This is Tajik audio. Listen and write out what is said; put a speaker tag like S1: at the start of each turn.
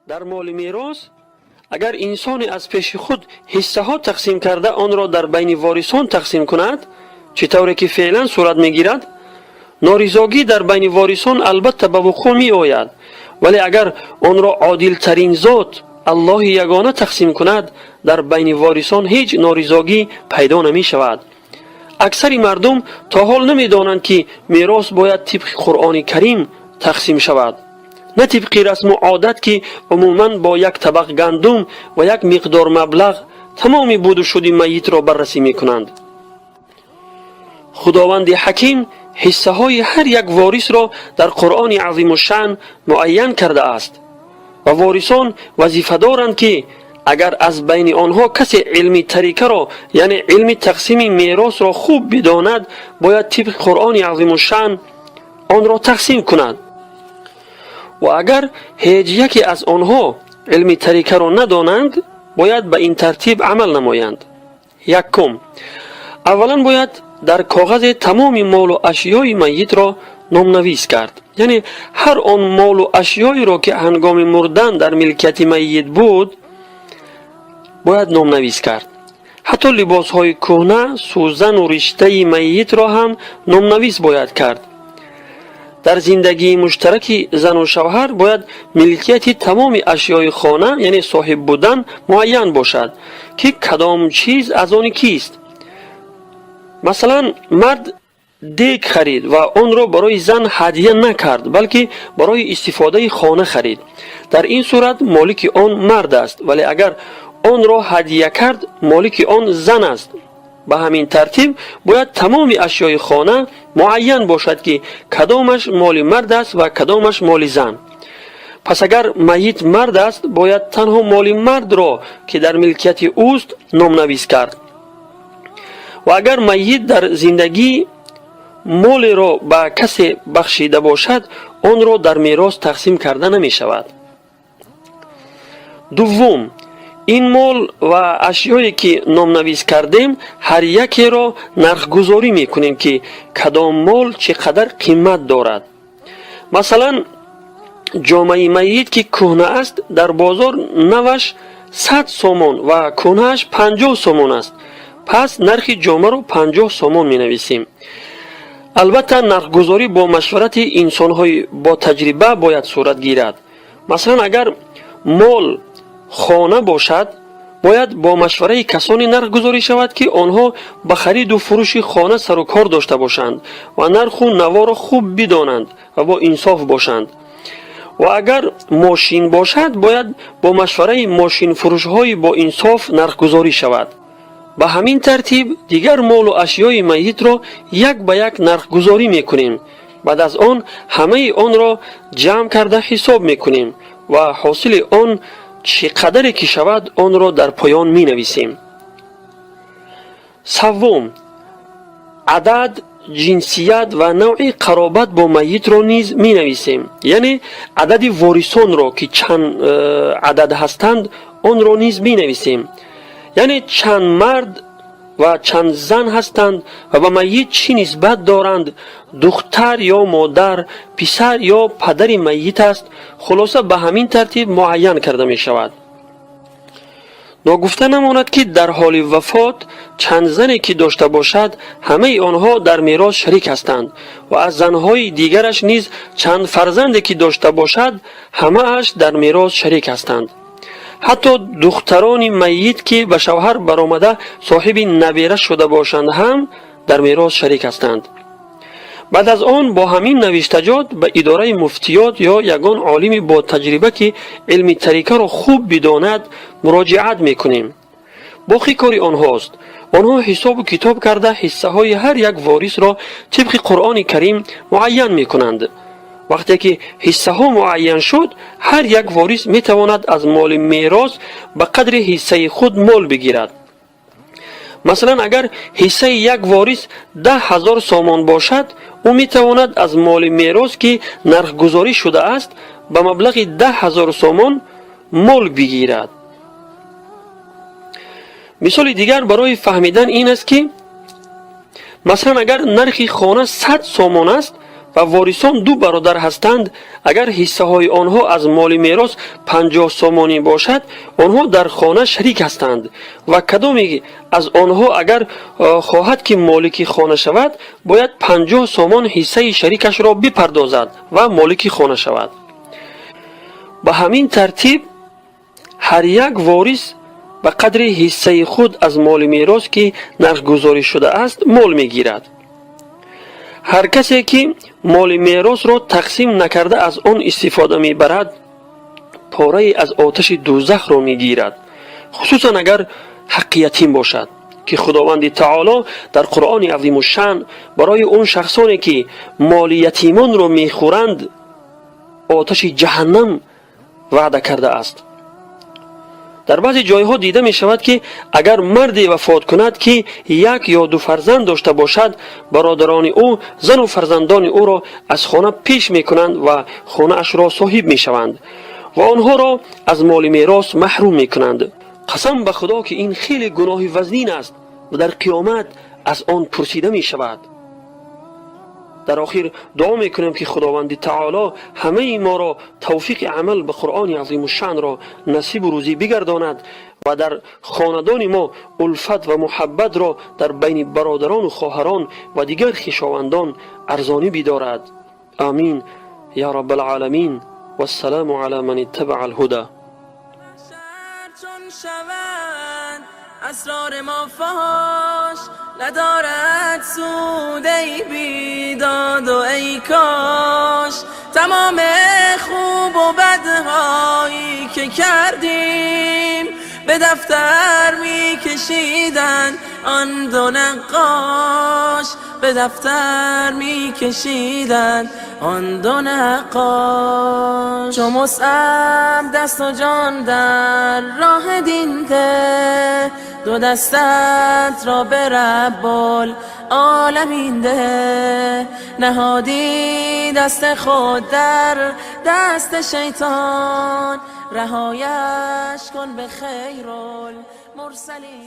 S1: Дар моли мерос агар инсоне аз пеши худ ҳиссаҳо тақсим карда, онро дар байни ворисон тақсим кунад, чӣ тавре ки феълан сурат мегирад, норизогӣ дар байни ворисон албатта ба вуқӯъ меояд. Вале агар онро одилтарин зот, Аллоҳи ягона, тақсим кунад, дар байни ворисон ҳеҷ норизогӣ пайдо намешавад. Аксари мардум то ҳол намедонанд, ки мерос бояд тибқи Қуръони Карим тақсим шавад, на тибқи расму одат, ки умуман бо як табақ гандум ва як миқдор маблағ тамоми будушуди майитро баррасӣ мекунанд. Худованди Ҳаким ҳиссаҳои ҳар як ворисро дар Қуръони Азимушшаън муайян кардааст ва ворисон вазифа доранд, ки агар аз байни онҳо касе илми тарикаро, яъне илми тақсими меросро хуб бидонад, бояд тибқи Қуръони Азимушшаън онро тақсим кунад. Ва агар ҳеҷ яке аз онҳо илми тарикаро надонанд, бояд ба ин тартиб амал намоянд. Якум, аввалан бояд дар коғазе тамоми молу ашёи майитро номнавис кард, яъне ҳар он молу ашёеро, ки ҳангоми мурдан дар милкияти майит буд, бояд номнавис кард. Ҳатто либосҳои кӯҳна, сӯзану риштаи майитро ҳам номнавис бояд кард. Дар зиндагии муштараки зану шавҳар бояд милкияти тамоми ашёи хона, яъне соҳиб будан, муайян бошад, ки кадом чиз аз они кист. Масалан, мард дег харид ва онро барои зан ҳадя накард, балки барои истифодаи хона харид. Дар ин сурат молики он мард аст, вале агар онро ҳадя кард, молики он зан аст. Ба ҳамин тартиб бояд тамоми ашёи хона муайян бошад, ки кадомаш моли мард аст ва кадомаш моли зан. Пас агар майит мард аст, бояд танҳо моли мардро, ки дар милкияти ӯст, номнавис кард. Ва агар майит дар зиндагӣ молеро ба касе бахшида бошад, онро дар мерос тақсим карда намешавад. Дуввум, ин мол ва ашёе, ки номнавис кардем, ҳар якеро нархгузорӣ мекунем, ки кадом мол чӣ қадар қимат дорад. Масалан, ҷомаи майит, ки кӯҳна аст, дар бозор наваш 100 сомон ва кӯҳнааш 50 сомон аст. Пас нархи ҷомаро 50 сомон менависем. Албатта, нархгузорӣ бо машварати инсонҳои ботаҷриба бояд сурат гирад. Масалан, агар мол хона бошад, бояд бо машвараи касоне нархгузорӣ шавад, ки онҳо ба хариду фурӯши хона сару кор дошта бошанд ва нарху наворо хуб бидонанд ва бо инсоф бошанд. Ва агар мошин бошад, бояд бо машвараи мошинфурӯшҳои боинсоф нархгузорӣ шавад. Ба ҳамин тартиб дигар молу ашёи майитро як ба як нархгузорӣ мекунем. Баъд аз он ҳамаи онро ҷамъ карда ҳисоб мекунем ва ҳосили он чӣ қадаре ки шавад, онро дар поён менависем. Саввум, адад, ҷинсият ва навъи қаробат бо майитро низ менависем, яъне адади ворисонро, ки чанд адад ҳастанд, онро низ менависем, яъне чанд мард ва чанд зан ҳастанд ва ба майит чӣ нисбат доранд: духтар ё модар, писар ё падари майит аст. Хулоса, ба ҳамин тартиб муайян карда мешавад. Ногуфта намонад, ки дар ҳоли вафот чанд зане ки дошта бошад, ҳамаи онҳо дар мерос шарик ҳастанд ва аз занҳои дигараш низ чанд фарзанде ки дошта бошад, ҳамааш дар мерос шарик ҳастанд. Ҳатто духтарони майит, ки ба шавҳар баромада, соҳиби набера шуда бошанд, ҳам дар мерос шарик ҳастанд. Баъд аз он бо ҳамин навиштаҷот ба идораи муфтиёт ё ягон олими ботаҷриба, ки илми тарикаро хуб бидонад, муроҷиат мекунем. Боқӣ кори онҳост. Онҳо ҳисобу китоб карда, ҳиссаҳои ҳар як ворисро тибқи Қуръони Карим муайян мекунанд. Вақте ки ҳиссаҳо муайян шуд, ҳар як ворис метавонад аз моли мерос ба қадри ҳиссаи худ мол бигирад. Масалан, агар ҳиссаи як ворис 10 000 сомон бошад, ӯ метавонад аз моли мерос, ки нархгузорӣ шудааст, ба маблағи 10 000 сомон мол бигирад. Мисоли дигар барои фаҳмидан ин аст, ки масалан, агар нархи хона 100 сомон аст. Ва ворисон ду бародар ҳастанд, агар ҳиссаҳои онҳо аз моли мерос 50 сомонӣ бошад, онҳо дар хона шарик ҳастанд ва кадоме аз онҳо агар хоҳад, ки молики хона шавад, бояд 50 сомон ҳиссаи шарикашро бипардозад ва молики хона шавад. Ба ҳамин тартиб ҳар як ворис ба қадри ҳиссаи худ аз моли мерос, ки нархгузорӣ шудааст, мол мегирад. Ҳар касе ки моли меросро тақсим накарда аз он истифода мебарад, порае аз оташи дӯзахро мегирад, хусусан агар ҳаққи ятим бошад, ки Худованди таоло дар Қуръони азимушшаън барои он шахсоне, ки моли ятимонро мехӯранд, оташи ҷаҳаннам ваъда кардааст. Дар баъзе ҷойҳо дида мешавад, ки агар марде вафот кунад, ки як ё ду фарзанд дошта бошад, бародарони ӯ зану фарзандони ӯро аз хона пеш мекунанд ва хонаашро соҳиб мешаванд ва онҳоро аз моли мерос маҳрум мекунанд. Қасам ба Худо, ки ин хеле гуноҳи вазнин аст ва дар қиёмат аз он пурсида мешавад. Дар охир дуо мекунем, ки Худованди таоло ҳамаи моро тавфиқи амал ба Қуръони азимушшаънро насибу рӯзӣ бигардонад ва дар хонадони мо улфат ва муҳаббатро дар байни бародарону хоҳарон ва дигар хешовандон арзонӣ бидорад. Амин я раббалъоламин. Вассалому ала ман иттабаа алҳуда.
S2: چون شود اسرار ما فاش، ندارد سود ای بیداد و ای کاش. تمام خوب و بدهایی که کردیم، به دفتر میکشیدن آن دو نقاش، به دفتر میکشیدن آن دو نقاش. چو مصعب دست و جان در راه دین ده، دو دستت را به رب العالمین ده. نهادی دست خود در دست شیطان، رهایش کن به خیر المرسلین.